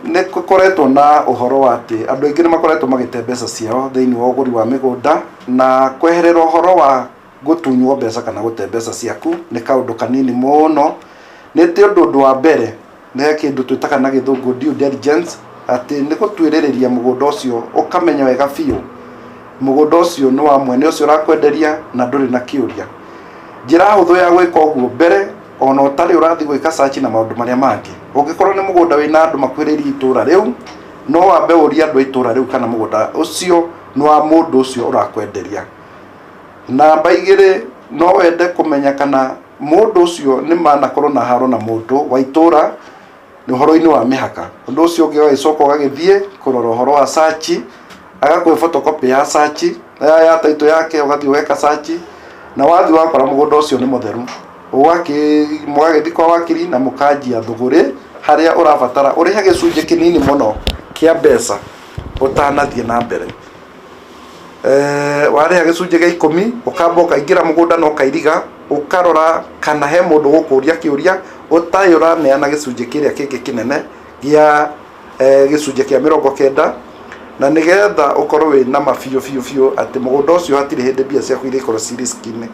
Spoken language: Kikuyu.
Nĩ gũkoretwo na ũhoro wa atĩ andũ aingĩ nĩ makoretwo magĩte mbeca ciao thĩinĩ wa ũgũri wa mĩgũnda, na kweherera ũhoro wa gũtunywo mbeca kana gũte mbeca ciaku nĩ kaũndũ kanini mũno. Nĩ tondũ ũndũ wa mbere, nĩ he kĩndũ twĩtaga na Gĩthũngũ due diligence, atĩ nĩ gũtuĩrĩrĩria mũgũnda ũcio, ũkamenya wega biũ mũgũnda ũcio nĩ wa mwene ũcio ũrakwenderia na ndũrĩ na kĩũria. Njĩra hũthũ ya gwĩka ũguo, mbere ona ũtarĩ ũrathiĩ gwĩka search na maũndũ marĩa mangĩ, ũngĩkorwo nĩ mũgũnda wĩna andũ makuhĩrĩirie itũra rĩu, no wambe ũrie andũ a itũra rĩu kana mũgũnda ũcio nĩ wa mũndũ ũcio ũrakwenderia. Namba igĩrĩ, no wende kũmenya kana mũndũ ũcio nĩ manakorwo na haro na mũndũ wa itũra ũhoro-inĩ wa mĩhaka. Ũndũ ũcio ũngĩ, ũgagĩcoka ũgagĩthiĩ kũrora ũhoro wa search, agakũhe photocopy ya search ya title yake, ũgathiĩ ũgeka search, na wathiĩ wakora mũgũnda ũcio nĩ mũtheru, mũgagĩthiĩ kwa wakiri na mũkanjia thũgũrĩ harĩa ũrabatara ũrĩhe gĩcunjĩ kĩnini mũno kĩa mbeca ũtanathiĩ na mbere. Warĩha gĩcunjĩ gĩa 10, ũkamba ũkaingĩra mũgũnda na ũkairiga, ũkarora kana he mũndũ gũkũria kĩũria ũtarĩ ũraneana gĩcunjĩ kĩrĩa kĩngĩ kĩnene gĩa gĩcunjĩ kĩa 90, na nĩgetha ũkorwo wĩna ma biũ biũ biũ atĩ mũgũnda ũcio hatirĩ hĩndĩ mbia ciaku irĩkorwo ci risk-inĩ.